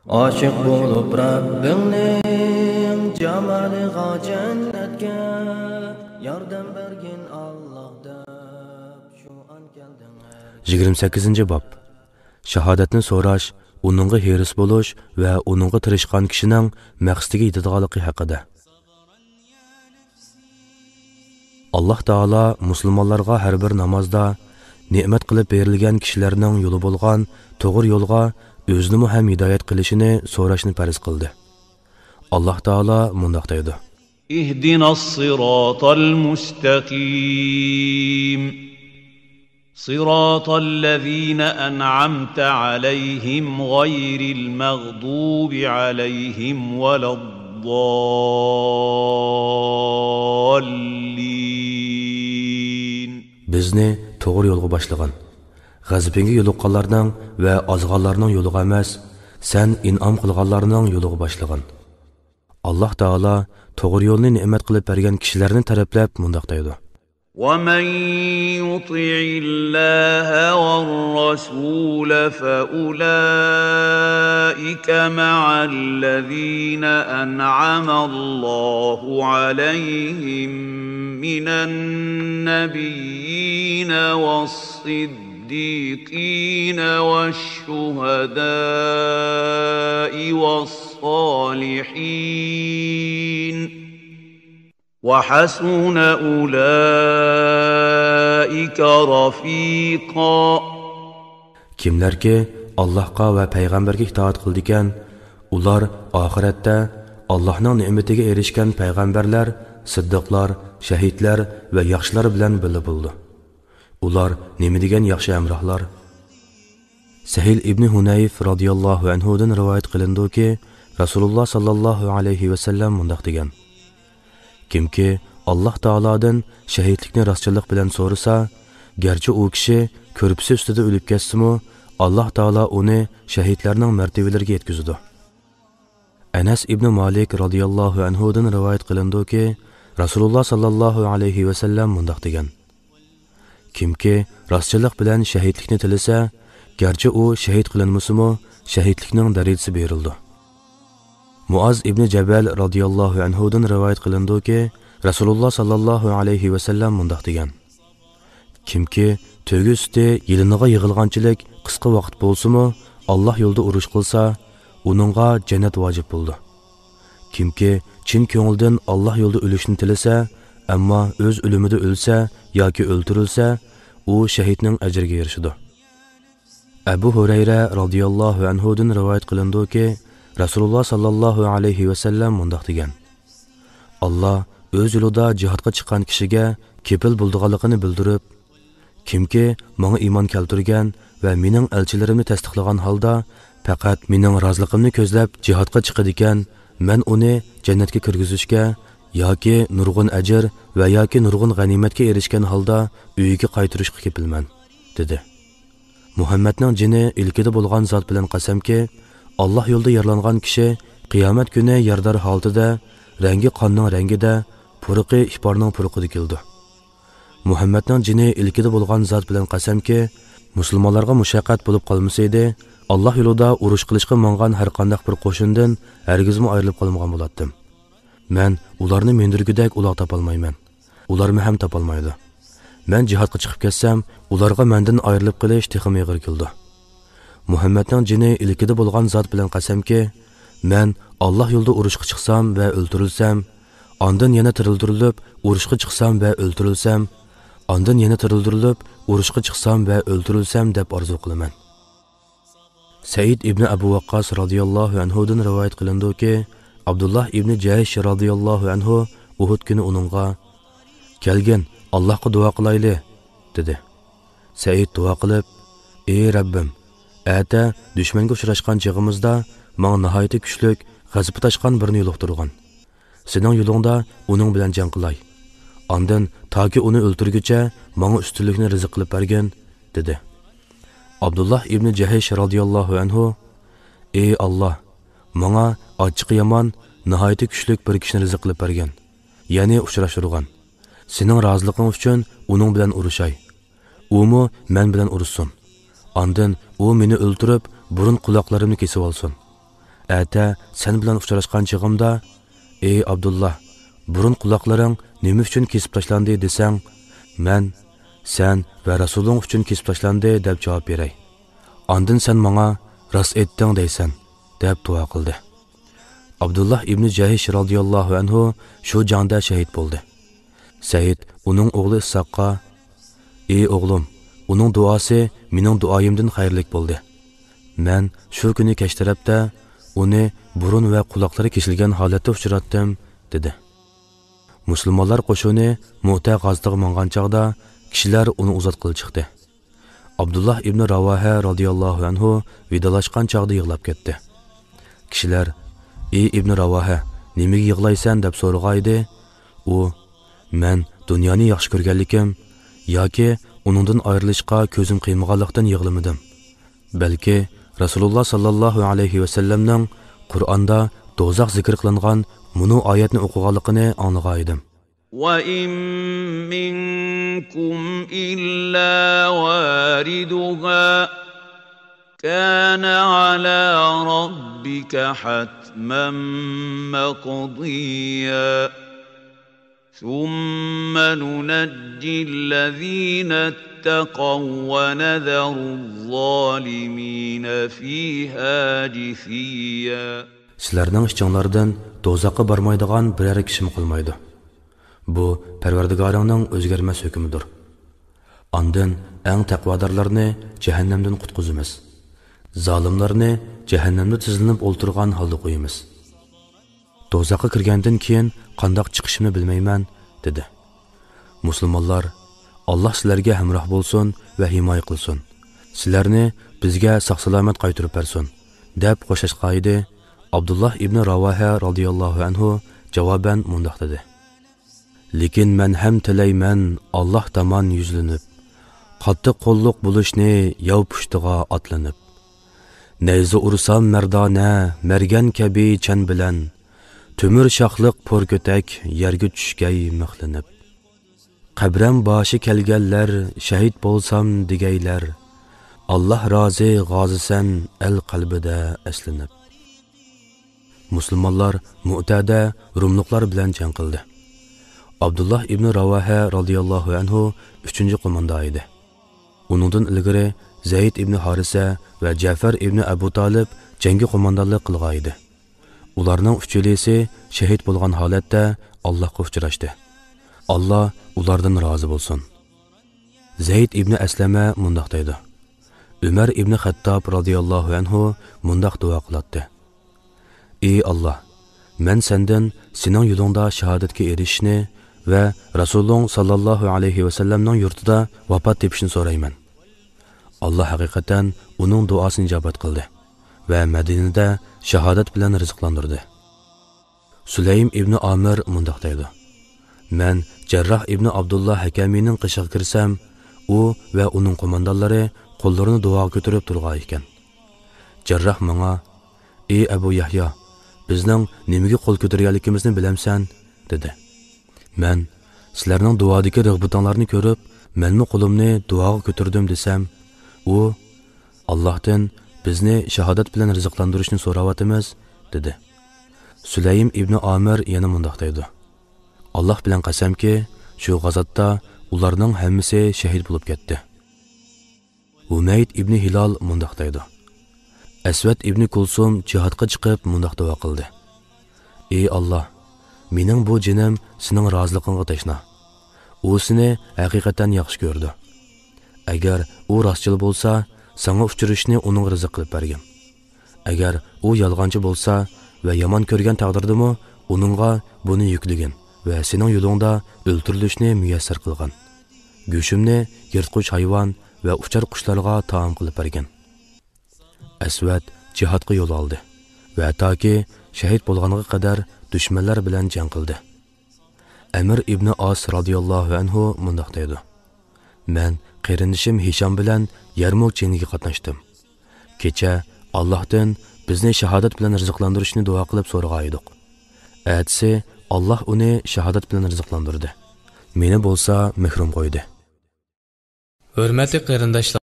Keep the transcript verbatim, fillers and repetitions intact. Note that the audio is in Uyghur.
ئاشىق بولۇپ رەببىڭنىڭ جامالىغا، جەننەتكە ياردەم بەرگىن ئاللاھ دەپ، شۇ ئان كەلدىڭ ھەر يىگىرمە سەككىزىنچى باب. شاھادەتنى سوراش، ئۇنىڭغا ھېرىس بولۇش ۋە ئۇنىڭغا تىرىشقان كىشىنىڭ مەقسىتىگە يېتىدىغانلىقى ھەققىدە. ئاللاھ تائالا مۇسۇلمانلارغا ھەر بىر نامازدا نېمەت قىلىپ بېرىلگەن كىشىلەرنىڭ يولى بولغان توغرا يولغا ئۆزىنىمۇ ھەم ھىدايەت قىلىشىنى سوراشنى پەرز قىلدى. ئاللاھ تائالا مۇنداق دەيدۇ. اهدنا الصراط المستقيم. صراط الذين أنعمت عليهم غير المغضوب عليهم ولا الضالين. بىزنى توغرا يولغا باشلىغىن. غەزىپىڭگە يولۇققانلارنىڭ ۋە ئازغانلارنىڭ يولىغا ئەمەس، سەن ئىنئام قىلغانلارنىڭ يولىغا باشلىغىن. ئاللاھ تائالا توغرا يولنى نېمەت قىلىپ بەرگەن كىشىلەرنى تەرەپلەپ مۇنداق دەيدۇ. ومن يطع الله والرسول فأولئك مع الذين أنعم الله عليهم من النبيين والصديقين والشهداء والصالحين وحسن أولئك رفيقا. كىملەركى ئاللاھقا ۋە پەيغەمبەرگە ئىتائەت قىلىدىكەن، ئۇلار ئاخىرەتتە ئاللاھنىڭ نېمىتىگە ئېرىشكەن پەيغەمبەرلەر، سىددىقلار، شەھىدلەر ۋە ياخشىلار بىلەن بىللە بولىدۇ. ئۇلار نېمە دېگەن ياخشى ھەمراھلار! سەھىل ئىبنى ھۇنەيف رازىياللاھۇ ئەنھۇدىن رىۋايەت قىلىنىدۇكى، رەسۇلۇللا ساللاللاھۇ ئەلەيھى ۋەسەللەم مۇنداق دېگەن: كىمكى ئاللاھ تائالادىن شەھىدلىكنى راستچىللىق بىلەن سورىسا، گەرچە ئۇ كىشى كۆرپىسى ئۈستىدە ئۆلۈپ كەتسىمۇ، ئاللاھ تائالا ئۇنى شەھىدلەرنىڭ مەرتىۋىلىرىگە يەتكۈزىدۇ. ئەنەس ئىبنى مالىك رازىياللاھۇ ئەنھۇدىن رىۋايەت قىلىنىدۇكى، رەسۇلۇللا ساللاللاھۇ ئەلەيھى ۋەسەللەم مۇنداق دېگەن: كىمكى راستچىللىق بىلەن شەھىدلىكنى تىلىسە، گەرچە ئۇ شەھىد قىلىنمىسىمۇ، شەھىدلىكنىڭ دەرىجىسى بېرىلىدۇ. مۇئاز ئىبنى جەبەل رازىياللاھۇ ئەنھۇدىن رىۋايەت قىلىنىدۇكى، رەسۇلۇللا ساللاللاھۇ ئەلەيھى ۋەسەللەم مۇنداق دېگەن: كىمكى تۆگە سۈتى يېلىنىغا يىغىلغانچىلىك قىسقا ۋاقىت بولسىمۇ، ئاللاھ يولىدا ئۇرۇش قىلسا، ئۇنىڭغا جەننەت ۋاجىپ بولىدۇ. كىمكى چىن كۆڭۈلدىن ئاللاھ يولىدا ئۆلۈشنى تىلىسە، ئەمما ئۆز ئۆلۈمىدە ئۆلسە ياكى ئۆلتۈرۈلسە، ئۇ شەھىدنىڭ ئەجرىگە ئېرىشىدۇ. ئەبۇ ھۇرەيرە رازىياللاھۇ ئەنھۇدىن رىۋايەت قىلىنىدۇكى، رەسۇلۇللا ساللاللاھۇ ئەلەيھى ۋەسەللەم مۇنداق دېگەن: ئاللاھ ئۆز يولىدا جىھادقا چىققان كىشىگە كېپىل بولىدىغانلىقىنى بىلدۈرۈپ، كىمكى ماڭا ئىمان كەلتۈرگەن ۋە مېنىڭ ئەلچىلىرىمنى تەستىقلىغان ھالدا پەقەت مېنىڭ رازىلىقىمنى كۆزلەپ جىھادقا چىقىدىكەن، مەن ئۇنى جەننەتكە كىرگۈزۈشكە ياكى نۇرغۇن ئەجىر ۋە ياكى نۇرغۇن غەنىيمەتكە ئېرىشكەن ھالدا ئۆيىگە قايتۇرۇشقا كېپىلمەن، دېدى. مۇھەممەدنىڭ جېنى ئىلكىدە بولغان زات بىلەن قەسەمكى، ئاللاھ يولىدا يارىلانغان كىشى قىيامەت كۈنى يارىدار ھالىتىدە، رەڭگى قاننىڭ رەڭگىدە، پۇرىقى ئىپارنىڭ پۇرىقىدا كېلىدۇ. مۇھەممەدنىڭ جېنى ئىلكىدە بولغان زات بىلەن قەسەمكى، مۇسۇلمانلارغا مۇشەققەت بولۇپ قالمىسىدى، ئاللاھ يولىدا ئۇرۇش قىلىشقا ماڭغان ھەرقانداق بىر قوشۇندىن ھەرگىزمۇ ئايرىلىپ قالمىغان بولاتتىم. مەن ئۇلارنى مىندۈرگۈدەك ئۇلاغ تاپالمايمەن. ئۇلارمۇ ھەم تاپالمايدۇ. مەن جىھادقا چىقىپ كەتسەم، ئۇلارغا مەندىن ئايرىلىپ قېلىش تېخىمۇ ئېغىر كېلىدۇ. مۇھەممەدنىڭ جېنى ئىلكىدە بولغان زات بىلەن قەسەمكى، مەن ئاللاھ يولىدا ئۇرۇشقا چىقسام ۋە ئۆلتۈرۈلسەم، ئاندىن يەنە تىرىلدۈرۈلۈپ ئۇرۇشقا چىقسام ۋە ئۆلتۈرۈلسەم، ئاندىن يەنە تىرىلدۈرۈلۈپ ئۇرۇشقا چىقسام ۋە ئۆلتۈرۈلسەم دەپ ئارزۇ قىلىمەن. سەئىد ئىبنى ئەبۇ ۋەققاس رازىياللاھۇ ئەنھۇدىن رىۋايەت قىلىنىدۇكى، ئابدۇللاھ ئىبنى جەھش رازىياللاھۇ ئەنھۇ ئۇھۇد كۈنى ئۇنىڭغا، كەلگىن، ئاللاھقا دۇئا قىلايلى، دېدى. سەئىد دۇئا قىلىپ، ئى رەببىم، ئەتە دۈشمەنگە ئۇچراشقان چېغىمىزدا ماڭا ناھايىتى كۈچلۈك، غەزىپى تاشقان بىرنى يولۇقتۇرغىن. سېنىڭ يولۇڭدا ئۇنىڭ بىلەن جەڭ قىلاي. ئاندىن تاكى ئۇنى ئۆلتۈرگۈچە ماڭا ئۈستۈنلۈكنى رىزىق قىلىپ بەرگىن، دېدى. ئابدۇللاھ ئىبنى جەھش رازىياللاھۇ ئەنھۇ، ئى ئاللاھ، ماڭا ئاچچىقى يامان، ناھايىتى كۈچلۈك بىر كىشىنى رىزىق قىلىپ بەرگىن، يەنى ئۇچراشتۇرغىن. سېنىڭ رازىلىقىڭ ئۈچۈن ئۇنىڭ بىلەن ئۇرۇشاي. ئۇمۇ مەن بىلەن ئۇرۇشسۇن. ئاندىن ئۇ مېنى ئۆلتۈرۈپ، بۇرۇن قۇلاقلىرىمنى كېسىۋالسۇن. ئەتە سەن بىلەن ئۇچراشقان چېغىمدا، ئى ئابدۇللا، بۇرۇن قۇلاقلىرىڭ نېمە ئۈچۈن كېسىپ تاشلاندى دېسەڭ، مەن سەن ۋە رەسۇلۇڭ ئۈچۈن كېسىپ تاشلاندى دەپ جاۋاب بېرەي. ئاندىن سەن ماڭا راست ئېيتتىڭ دەيسەن، دەپ دۇئا قىلدى. ئابدۇللا ئىبنى جەھش رازىياللاھۇ ئەنھۇ شۇ جەڭدە شېھىت بولدى. سەئىد ئۇنىڭ ئوغلى ئىسھاققا، ئى ئوغلۇم، ئۇنىڭ دۇئاسى مېنىڭ دۇئايىمدىن خەيرلىك بولدى. مەن شۇ كۈنى كەچ تەرەپتە ئۇنى بۇرۇن ۋە قۇلاقلىرى كېسىلگەن ھالەتتە ئۇچراتتىم، دېدى. مۇسۇلمانلار قوشۇنى مۇئتە غازىتىغا ماڭغان چاغدا كىشىلەر ئۇنى ئۇزاتقىلى چىقتى. ئابدۇللا ئىبنى راۋاھە رازىياللاھۇ ئەنھۇ ۋىدالاشقان چاغدا يىغلاپ كەتتى. كىشىلەر، ئى ئىبنى راۋاھە، نېمىگە يىغلايسەن؟ دەپ سورىغانىدى. ئۇ، مەن دۇنيانى ياخشى كۆرگەنلىكىم ياكى ئۇنىڭدىن ئايرىلىشقا كۆزۈم قىيمىغانلىقتىن يىغلىمىدىم. بەلكى رەسۇلۇللا ساللاللاھۇ ئەلەيھى ۋەسەللەمنىڭ قۇرئاندا دوزاخ زىكىر قىلىنغان مۇنۇ ئايەتنى ئوقۇغانلىقىنى ئاڭلىغانىدىم. وَإِن مِّنكُمْ إِلَّا وَارِدُهَا، كَانَ عَلَىٰ رَبِّكَ حَتْمًا مَّقْضِيًّا. ثُمَّ نُنَجِّي الَّذِينَ اتَّقَوا وَّنَذَرُ الظَّالِمِينَ فِيهَا جِثِيًّا. سىلەرنىڭ ئىچىڭلاردىن دوزاخقا بارمايدىغان بىرەر كىشىمۇ قالمايدۇ. بۇ پەرۋەردىگارىڭنىڭ ئۆزگەرمەس ھۆكمىدۇر. ئاندىن ئەڭ تەقۋادارلارنى جەھەننەمدىن قۇتقۇزىمىز. زالىملارنى جەھەننەمدە تىزلىنىپ ئولتۇرغان ھالدا قويىمىز. دوزاخقا كىرگەندىن كېيىن قانداق چىقىشىمنى بىلمەيمەن، دېدى. مۇسۇلمانلار، ئاللاھ سىلەرگە ھەمراھ بولسۇن ۋە ھىمايە قىلسۇن. سىلەرنى بىزگە ساق-سالامەت قايتۇرۇپ بەرسۇن، دەپ خوشلاشقانىدى. ئابدۇللاھ ئىبنى راۋاھە رازىياللاھۇ ئەنھۇ جاۋابەن مۇنداق دېدى: لېكىن مەن ھەم تىلەيمەن ئاللاھ تامان يۈزلىنىپ، قاتتىق قوللۇق بولۇشنى ياۋ پۇشتىغا ئاتلىنىپ. نەيزە ئۇرسام مەردانە، مەرگەن كەبى چەن بىلەن، تۆمۈر شاخلىق پور كۆتەك يەرگە چۈشكەي مىخلىنىپ. قەبرەم باشى كەلگەنلەر شەھىت بولسام دېگەيلەر، ئاللاھ رازى غازىسەن ئەل قەلبىدە ئەسلىنىپ. مۇسۇلمانلار مۇئتەدە روملۇقلار بىلەن جەڭ قىلدى. ئابدۇللاھ ئىبنى راۋاھە رازىياللاھۇ ئەنھۇ ئۈچىنچى قوماندا ئىدى. ئۇنىڭدىن ئىلگىرى زەيد ئىبنى ھارىسە ۋە جەفەر ئىبنى ئەبۇ تالىپ جەڭگە قوماندانلىق قىلغان ئىدى. ئۇلارنىڭ ئۈچىلىسى شەھىت بولغان ھالەتتە ئاللاھقا ئۇچراشتى. ئاللاھ ئۇلاردىن رازى بولسۇن. زەيد ئىبنى ئەسلەمە مۇنداق دەيدۇ: ئۆمەر ئىبنى خەتتاب رازىياللاھۇ ئەنھۇ مۇنداق دۇئا قىلاتتى: ئى ئاللاھ، مەن سەندىن سېنىڭ يولۇڭدا شاھادەتكە ئېرىشىشنى ۋە رەسۇلۇڭ ساللاللاھۇ ئەلەيھى ۋەسەللەمنىڭ يۇرتىدا ۋاپات تېپىشنى سورايمەن. ئاللاھ ھەقىقەتەن ئۇنىڭ دۇئاسىنى ئىجابەت قىلدى ۋە مەدىنىدە شاھادەت بىلەن رىزىقلاندۇردى. سۇلەيم ئىبنى ئامىر مۇنداق دەيدۇ: مەن جەرراھ ئىبنى ئابدۇللا ھەكەمىنىڭ قېشىغا كىرسەم، ئۇ ۋە ئۇنىڭ قوماندانلىرى قوللىرىنى دۇئاغا كۆتۈرۈپ تۇرغان ئىكەن. جەرراھ ماڭا: ئى ئەبۇ يەھيا، بىزنىڭ نېمىگە قول كۆتۈرگەنلىكىمىزنى بىلەمسەن؟ دېدى. مەن: سىلەرنىڭ دۇئادىكى رىغبىتىڭلارنى كۆرۈپ، مەنمۇ قولۇمنى دۇئاغا كۆتۈردۈم، دېسەم، ئۇ: ئاللاھتىن بىزنى شاھادەت بىلەن رىزىقلاندۇرۇشنى سوراۋاتىمىز، دېدى. سۇلەيم ئىبنى ئامىر يەنە مۇنداق دەيدۇ: ئاللاھ بىلەن قەسەمكى، شۇ غازاتتا ئۇلارنىڭ ھەممىسى شەھىت بولۇپ كەتتى. ھۇمەيد ئىبنى ھىلال مۇنداق دەيدۇ: ئەسۋەد ئىبنى كۇلسۇم جىھادقا چىقىپ مۇنداق دۇئا قىلدى: ئى ئاللاھ، مېنىڭ بۇ جېنىم سېنىڭ رازىلىقىڭغا تەشنا. ئۇ سېنى ھەقىقەتەن ياخشى كۆرىدۇ. ئەگەر ئۇ راستچىل بولسا، ساڭا ئۇچرىشىشنى ئۇنىڭغا رىزىق قىلىپ بەرگىن. ئەگەر ئۇ يالغانچى بولسا ۋە يامان كۆرگەن تەقدىردىمۇ، ئۇنىڭغا بۇنى يۈكلىگىن ۋە سېنىڭ يولۇڭدا ئۆلتۈرۈلۈشنى مۇيەسسەر قىلغىن. گۆشۈمنى يىرتقۇچ ھايۋان ۋە ئۇچار قۇشلارغا تائام قىلىپ بەرگىن. ئەسۋەد جىھادقا يول ئالدى ۋە ھەتتاكى شەھىت بولغانغا قەدەر دۈشمەنلەر بىلەن جەڭ قىلدى. ئەمىر ئىبنى ئاس رازىياللاھۇ ئەنھۇ مۇنداق دەيدۇ: مەن قېرىندىشىم ھىشام بىلەن يەرمۇك جېڭىگە قاتناشتىم. كېچە ئاللاھتىن بىزنى شاھادەت بىلەن رىزىقلاندۇرۇشنى دۇئا قىلىپ سورىغان ئىدۇق. ئەتىسى ئاللاھ ئۇنى شاھادەت بىلەن رىزىقلاندۇردى. مېنى بولسا مەھرۇم قويدى. ھۆرمەتلىك قېرىنداشلار!